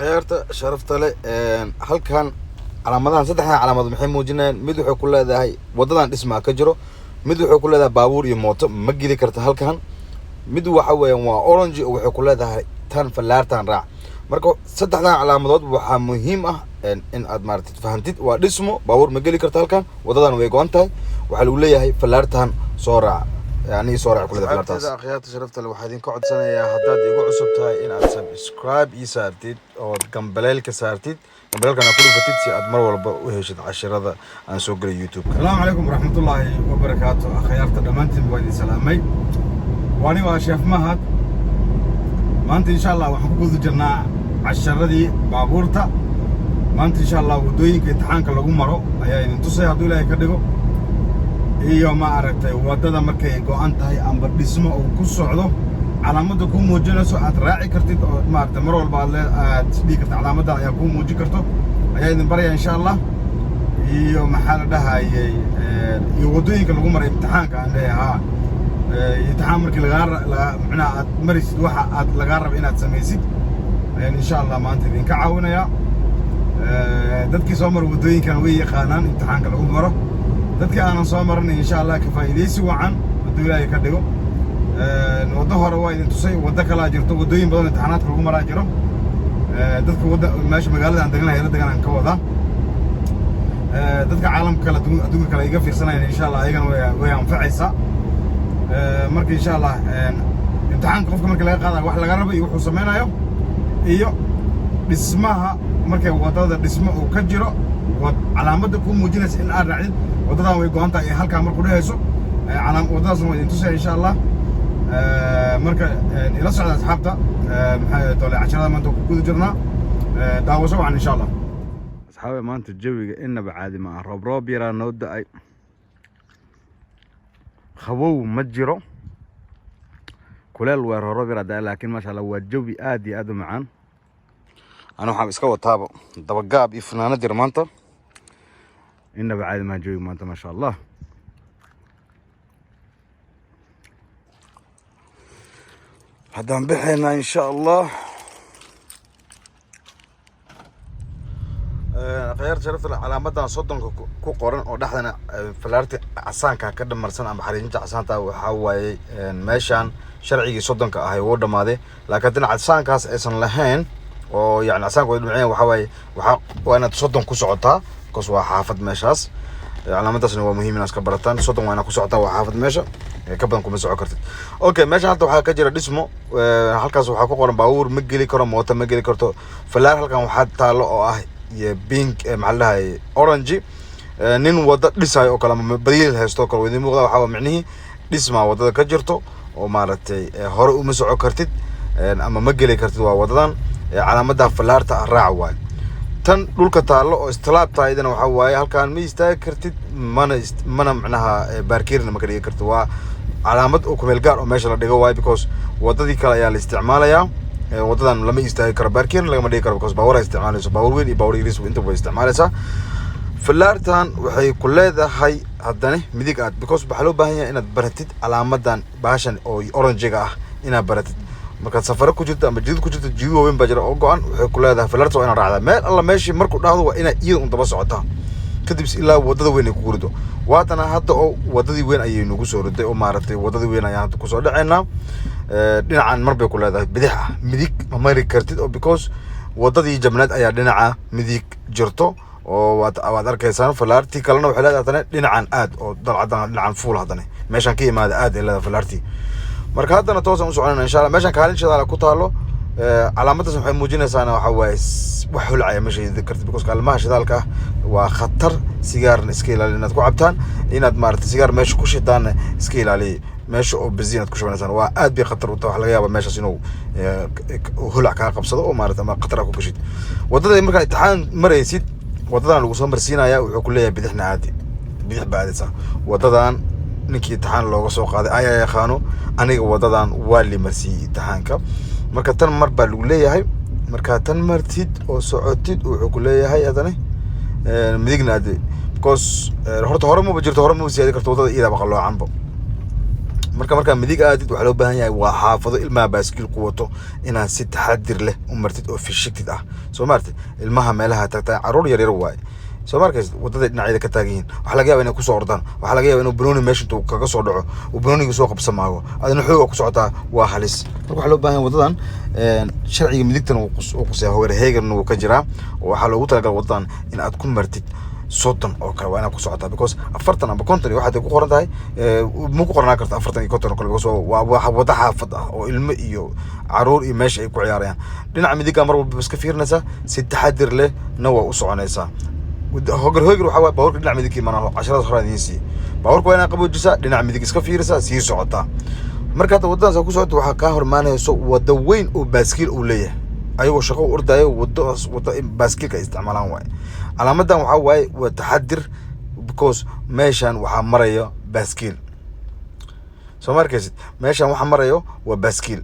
Akhyaarta sharafta leh, halkan calaamadahan, saddexdan calaamadood maxay muujinayaan? Mid wuxuu ku leedahay waddadan dhismaa ka jiro, mid wuxuu ku leedahay baabuur iyo mooto ma geli karta halkan, mid waxa weeyaan waa orange oo waxay ku leedahay tan fallaartan raac. Marka saddexdan calaamadood waxaa muhiim ah in aad maaragtay fahantid. Waa dhismo, baabuur ma geli karta halkan, waddadan way go'an tahay. Waxaa lagu leeyahay fallaartan soo raac, yani soo raac kuleda fallaartaas. Akhyaarta sharafta leh, waxaa idinka codsanayaa haddaad igu cusub tahay in aad subscribe ii saartid ood gambaleelka saartid, gambaleelkana ku dhufatid si aad mar walba u heshid cashirada aan soo gelay YouTube. Asalaamu calaykum waraxmatullaahi wabarakaatu. Akhyaarta dhammaantiin waa idin salaamay. Waani waa Sheef Mahad. Maanta insha Allah waxaan ku guda jirnaa casharadii baabuurta. Maanta insha Allah waddooyinka imtixaanka lagu maro ayaa idin tusay hadduu Ilaahay ka dhigo, iyo ma aragtay waddada markay go'an tahay amba dhismo uu ku socdo, calaamadda kuu muujinayso aad raaci kartid oo maaragtay mar walba aad lee aad isdhihi karta calaamaddan ayaa kuu muujin karto ayaa idin baraya insha Allah. Iyo maxaa la dhahayey, iyo waddooyinka lagu maray imtixaanka aan leeyahay haa, imtixaan markii lagaa lagaa macnaha aad maraysid, waxa aad lagaa raba inaad samaysid ayaan insha Allah maanta idinka caawinayaa. Dadkii soo mara waddooyinkan way yaqaanaan imtixaanka lagu maro. Dadkii aanan soo marin, insha Allah ka faa'iidaysi wacan hadduu Ilaahay ka dhigo. Waddo hore waa idin tusay, waddo kalaa jirto, waddooyin badan imtixaanaadka lagu maraa jiro. Dadka wadda meesha magaalada aan deganahay la degan aan ka wadaa, dadka caalamka kale, adduunka kale iga fiirsanayaan, insha Allah ayagana way anfacaysaa. Marka insha Allah imtixaanka qofka marka laga qaadayo wax laga rabo iyo wuxuu samaynayo, iyo dhismaha markay waddada dhismo uu ka jiro, calaamadda kuu muujinaysa in aad raacdid waddadan way go'an tahay ee halkaa markuu dhehayso waddadaasna waa idin tusaya insha Allah. Marka ila socda asxaabta. Maxaa tole, casharada maanta ku guda jirnaa. Daawasho wacan insha Allah. Asxaabe, maanta jawiga inaba caadi ma ah. Roob roob yaraa noo da'ay, qabow ma jiro, kuleel waa roob yaraa da'ay, laakiin maasha Allah waa jawi aad iyo aad u macaan. Ana waxaan iska wataaba dabagaab iyo funaanad yar maanta. Inaba caadi maha jawiga maanta, maasha Allah. Haddaan bixaynaa insha Allah. Akhyaarta sharafta leh, calaamadan 30-ka ku qoran oo dhexdana falaarta casaanka ka dhamarsan ama xariijinta casaanta waxaa waaye meeshaan sharcigii 30-ka ahay wuu dhammaaday, laakiin haddana casaankaas aysan lahayn oo yani casaanka way dhumceen, waxaa waaye waxaa waa inaad 30 ku socotaa because waa xaafad meeshaas. Calaamadaasna waa muhiim inaad iska barataan. 30 waa inaad ku socotaa, waa xaafad meesha, ka badan kuma soco kartid. Okay, meesha hadda waxaa ka jira dhismo. Halkaas waxaa ku qoran baabuur ma geli karo, mooto ma geli karto. Falaar halkan waxaa taalo oo ah iyo pink, maxaa la dhahay, orange, nin wada dhisayo oo kale ama badiil haysto oo kale waa idin muuqda. Waxaa waa micnihii dhismaa wadada ka jirto oo maaragtay hore uma soco kartid ama ma geli kartid. Waa wadadan calaamada falaarta ah raac waayo. Tan dhulka taallo oo istilaab tahaydana waxaa waaye halkaan ma istaagi kartid, mana macnaha baarkiirna ma ka dhigi kartid. Waa calaamad oo kumeel gaar oo meesha la dhigo waayo because wadadii kale ayaa la isticmaalayaa. Wadadan lama istaagi karo, baarkiirna lagama dhigi karo because baabuur ay isticmaalayso, baabuur weyn iyo baabuur yariis intaba way isticmaalaysaa. Falaartan waxay ku leedahay haddana midig aad, because waxaa loo baahan yahay inaad baratid calaamadan baashan oo orange-ga ah inaad baratid markaad safaro ku jirto ama jidad ku jirto. Jidad waaweyn baa jira oo go'an. Waxay ku leedahay falaarta waa inaad raacdaa meel alla meeshii markuu dhahdo, waa inaad iyada un daba socotaa kadib ilaa wadada weyn ay kugu rido. Waatana hadda oo wadadii weyn ayay nagu soo riday oo maaragtay wadadii weyn ayaan hadda kusoo dhaceynaa. Dhinacan mar bay ku leedahay bidix ah, midig ma mari kartid oo because wadadii jabneed ayaa dhinaca midig jirto oo waad arkaysaan. Falaartii kalena waxay leedahay haddana dhinacan aad oo dalcadan dhinacan fuul, haddana meeshaan ka imaada aad ay leedahay falaartii. Marka haddana toosaan u soconayna insha Allah. Meeshaan kaalin shidaala ku taalo, calaamadaas waxay muujinaysaana waxa waaye wax holcaya ma sheegi kartid because kaalimaha shidaalka ah waa khatar. Sigaarna iska ilaaliya inaad ku cabtaan, inaad maaragtay sigaar meesha ku shidaanna iska ilaaliya. Meesha oo benzin aad ku shubanaysaan waa aad bay khatar u tahay. Waxa laga yaabaa meeshaas inuu holac kaa qabsado oo maaragtay ama khatar aad ku gashid. Waddada markaa imtixaan maraysid, wadadan lagu soo marsiinaya wuxuu ku leeyahay bidixna aadi, bidix baa aadaysaa. Wadadan ninkii imtixaan looga soo qaaday ayaa yaqaano. Aniga wadadan waa li marsiiyey imtixaanka. Marka tan mar baa lagu leeyahay, markaa tan martid oo socotid wuxuu ku leeyahay haddana midigna aadi because horta hore maba jirto, hore maba siyaadi karto, wadada iyadaaba qaloocanba. Marka markaa midig aadid, waxaa loo baahan yahay waa xaafado ilmaha baaskiil ku wato inaad si taxadir leh u martid oo fishigtid ah. Soo maartid ilmaha meelaha tagtaa, caruur yar yar waaye. Soo markays wadada dhinacyada ka taagan yihiin, waxaa laga yaaba inay kusoo ordaan, waxaa laga yaaba inuu banooni meesha intuu kaga soo dhaco uu banooniga soo qabsamaago, adina xooga ku socotaa, waa halis. Marka waxaa loo baahan yahay wadadan sharciga midigtana wuu quseeyaa, högerna wuu ka jiraa, oo waxaa loogu talagalay wadadan in aad ku martid 30 oo kale waa inaad ku socotaa, because 40 amba 50 iyo waxaad ku qoran tahay ma ku qornaan karto 40 iyo 50 oo kale, because waa wada xaafad ah oo ilmo iyo caruur iyo meesha ay ku ciyaarayaan. Dhinaca midigga mar walba iska fiirinaysaa, si taxadir leh na waa u soconaysaa. Höger waxaa waaye baabuurka dhinaca midig ka imaanaa. Casharadaas hore idiin siiyey. Baabuurka waa inaad qaboojisaa, dhinaca midig iska fiirisaa, sii socotaa. Marka hadda waddadaas aad ku socoto, waxaa kaa hormaanayso waddo weyn oo baaskiil uu leeyahay, ayagoo shaqo u ordaayo. Waddadaas waddo in baaskiilka ay isticmaalaan waaye. Calaamadan waxaa waaye waa taxadir, because meeshan waxaa marayo baaskiil. Soo ma arkaysid? Meeshan waxaa marayo waa baaskiil.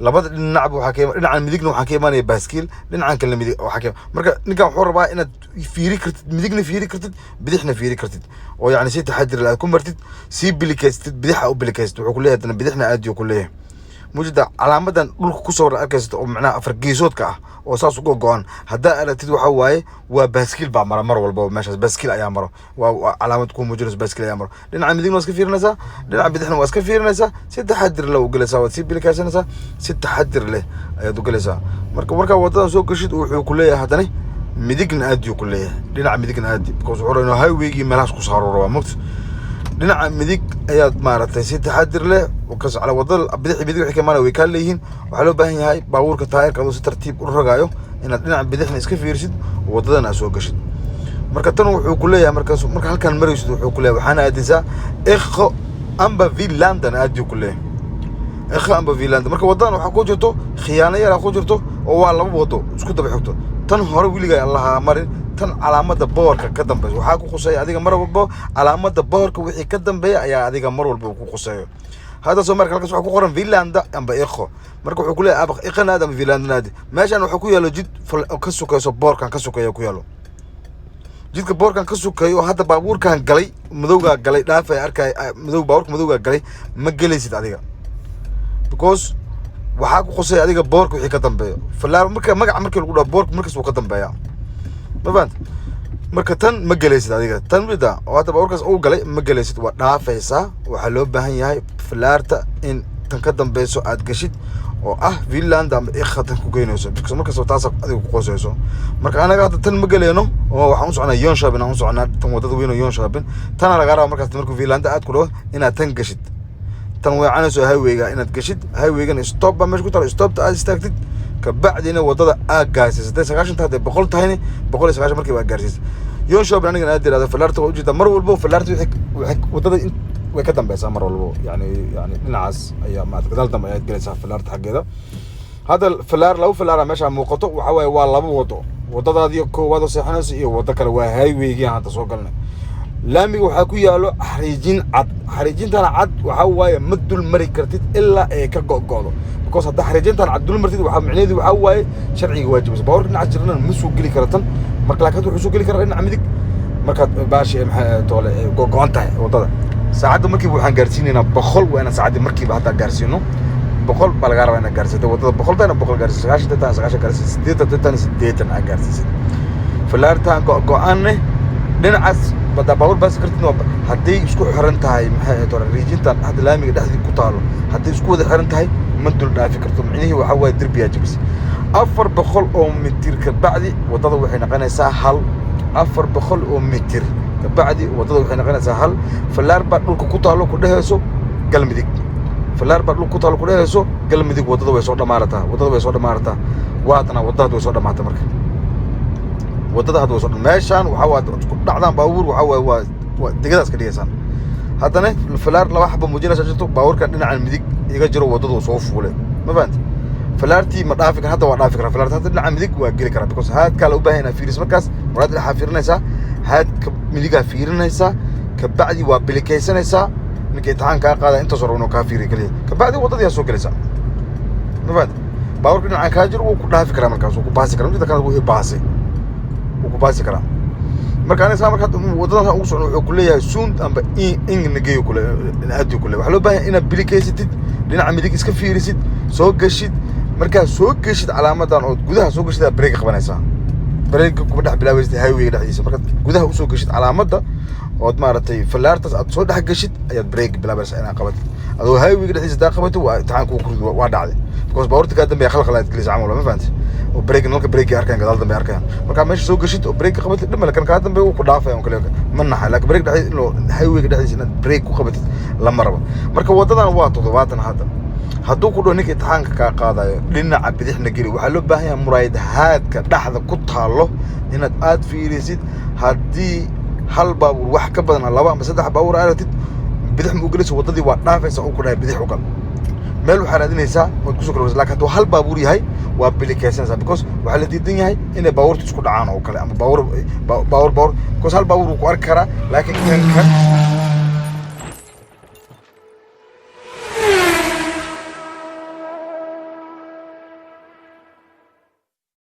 Labada dhinacba waxaa ka dhinacan midigna waxaa ka imaanaya baaskiil, dhinacan kalena midig waxaa ka. Marka ninkan wuxuu rabaa inaad fiiri kartid, midigna fiiri kartid, bidixna fiiri kartid, oo yacni si taxadir leh aad ku martid, sii bilikaystid, bidixa u bilikaystid. Wuxuu ku leeyahay haddana bidixna aad ku leeyahay. Mujida calaamadan dhulka ku sawiran arkaysid oo macnaha afar geesoodka ah oo saas uga go-an haddaa aragtid, waxa waaye waa baaskiil baa mara mar walba. Meeshaas baaskiil ayaa maro. Waa calaamad kuu muujinayso baaskiil ayaa maro. Dhinaca midigna waa iska fiirinaysaa, dhinaca bidixna waa iska fiirinaysaa, si taxadir leh u gelaysaa, waad sii bilikaysanaysaa, si taxadir leh ayaad u gelaysaa. Marka markaa wadadan soo geshid, wuxuu ku leeyahay haddana midigna aadiyuu ku leeyahay, dhinaca midigna aadi, because wuxuu rabaa inuu highwaygii meelahaas ku saaro rabaa mogta. Dhinaca midig ayaad maaragtay si taxadir leh ka socda. Wadada bidix iyo midig wixii ka imaanaya way kaa leeyihiin. Waxaa loo baahan yahay baabuurka taayirka adoo si tartiib u rogaayo inaad dhinaca bidixna iska fiirisid, wadadana aad soo gashid. Marka tan wuxuu ku leeyahay, markaas marka halkaan maraysid, wuxuu ku leeyahay waxaana aadisaa Eksjö amba Vilandan aadiyuu ku leeyahay, Eksjö amba Vilanda. Marka wadadan waxaa ku jirto khiyaano yaraa ku jirto, oo waa laba wado isku daba xigto. Tan hore weligaa allaha marin. Tan calaamada boorka ka dambeysa waxaa ku quseeya adiga mar walba. Calaamada boorka wixii ka dambeeya ayaa adiga mar walba ku quseeyo. Hadda soo marka halkaas waxaa ku qoran Vilanda amba Eksjö. Marka wuxuu ku leeyahay aba Eksjö naadi amba Vilanda naadi. Meeshan waxaa ku yaalo jid ka sukeyso boorkan ka sokeeya ku yaalo, jidka boorkan ka sokeeyo oo hadda baabuurkan galay, madowgaa galay, dhaafay arkay madow, baabuurka madowgaa galay. Ma gelaysid adiga, because waxaa ku quseeya adiga boorka wixii ka dambeeyo. Falaar marka magaca markii lagu dhaho boorka markas wuu ka dambeeyaa, ma fahanta? Marka tan ma gelaysid adiga, tan mida oo hadda baabuurkaas uu galay ma gelaysid, waa dhaafaysaa. Waxaa loo baahan yahay falaarta in tan ka dambeyso aad gashid, oo ah Vilanda ama Eksjö tan ku geynayso, because markasta taas adiga ku qosayso. Marka anaga hadda tan ma geleyno, oo waxaan u soconaa Jönköping aan u soconaa, tan wadada weyn oo Jönköping. Tana lagaa rabaa markaas markuu Vilanda aad ku dhaho inaad tan gashid, tan weecanayso highwayga inaad gashid. Highwaygana stop baa meesha ku taalo, stopta aad istaagtid, kabacdina wadada aad gaarsiisay. Hadday 90 tahay, hadday 100 tahayna, 190 markiiba aad gaarsiisay Jönköping. Anigana aad yirahdo falaarta waa ujeedaa mar walbo. Falaarta wixii wadada way ka dambeysaa mar walbo, yani dhinacaas ayaa maarata gadaal dambe ayaad gelaysaa falaarta xaggeeda. Hadda falaar, laba falaara meesha muuqato, waxa waaye waa laba wado: wadadaadii koowaad oo seexanaysa iyo wado kale. Waa highwaygii aan hadda soo galnay. Laamiga waxaa ku yaalo xariijin cad. Xariijintana cad waxaa waaye ma dul mari kartid ilaa ay ka go'go'do, because haddaa xariijintan cad dul martid, waxaa micnaheedu waxaa waaye sharciga waajibaysa. Baabuurka dhinaca jirana ma soo geli kara tan marka, laakiin hadda wuxuu soo geli karaa dhinaca midig markaad baashi maxay toole go'go'an tahay waddada. Saacadda markiiba waxaan gaarsiinaynaa 100. Waa inaan saacaddii markiiba haddaa gaarsiino 100 baa lagaa rabaa inaad gaarsiiso. Waddada 100 tahayna 100 gaarsiiso, 90 tahayna 90 gaarsiiso, 80 tahayna 80 aad gaarsiisid. Falaartan go'go'anne dhinacaas badaa baabuur baasi kartid. Waa hadday isku xiran tahay, maxay ahayd hore, riijintan hadda laamiga dhexdii ku taalo hadday isku wada xiran tahay, ma dul dhaafi karto. Micnihii waxaa waaye derbiyaa jabis. 400 oo mitir kabacdi waddada waxay noqonaysaa hal. 400 oo mitir kabacdi waddada waxay noqonaysaa hal. Fallaar baa dhulka ku taalo ku dhehayso galmidig. Fallaar baa dhulka ku taalo ku dhehayso galmidig. Waddada way soo dhammaarataa, waddada way soo dhammaarataa. Waatana waddada way soo dhamaatay. Marka waddada hadda way soo meeshaan waxaa waa ku dhacdaan baabuur, waxaa waaye waa degadaas ka dhigaysaan. Haddana falaar laba xaba muujinaysa jirto. Baabuurkan dhinacan midig iga jiro waddadu soo fuulay, ma fahanti? Falaartii ma dhaafi kara hadda? Waa dhaafi karaa falaarti hadda, dhinaca midig waa geli karaa, because haadkaa la u baahan inaad fiiriso. Markaas muraad dhinaxaa fiirinaysaa, haadka midigaa fiirinaysaa, kabacdi waa bilikaysanaysaa. Ninka imtixaan kaa qaada intaas hore inuu kaa fiiriyo keliya, kabacdi waddadii aa soo gelaysaa, ma fahanti? Baabuurka dhinacan kaa jiro wuu ku dhaafi karaa, markaas wuu ku baasi karaa. Midda kale wuu i baasay, wuu ku baasi karaa. Marka aniga saa marka waddadan saan ugu socno, wuxuu ku leeyahay suun amba in nageeyo kule aadiyo kule. Waxaa loo baahan yahay inaad bilikaysated, dhinaca midig iska fiirisid, soo geshid. Markaad soo geshid calaamadan ood gudaha soo geshid, aad brake qabanaysaa. Brake kuma dhex bilaabaysid highwayga dhexdiisa. Markaad gudaha usoo geshid calaamadda ood maaragtay fallaartaas aad soo dhex geshid, ayaad brake bilaabaysaa inaad qabatid. Adoo highwayga dhexdiisa hadaa qabatid, waa imtixaan kugu kurid, waa dhacday, because baabuurta kaa dambeeya khalkhal aad gelisa camal, ma fahanti? Oo brake, nalka brake arkayaan, gadaal dambe arkayaan. Markaa meesha soo geshid oo brake qabatid, dhimale, kan kaa dambeeya wuu ku dhaafaya on kale, ma naxay. Laakiin brake dhexdiisa inuu highwayga dhexdiisa inaad brake ku qabatid lama rabo. Marka waddadan waa 70 hadda. Hadduu ku dhaho ninka imtixaanka kaa qaadayo dhinaca bidixna geli, waxaa loo baahan yahay muraayadhaadka dhexda ku taallo inaad aad fiirisid. Haddii hal baabuur wax ka badan, laba ama saddex baabuur aragtid, bidix ma u gelayso, waddadii waa dhaafaysa. Uu ku dhahay bidix u gal, meel waxaa raadinaysaa waad kusoo kala. Lakin hadduu hal baabuur yahay, waa bilikaysanaysaa, because waxaa la diidan yahay inay baabuurta isku dhacaan oo kale ama baabuur baabuur, because hal baabuur wuu ku arki karaa, laakiin kan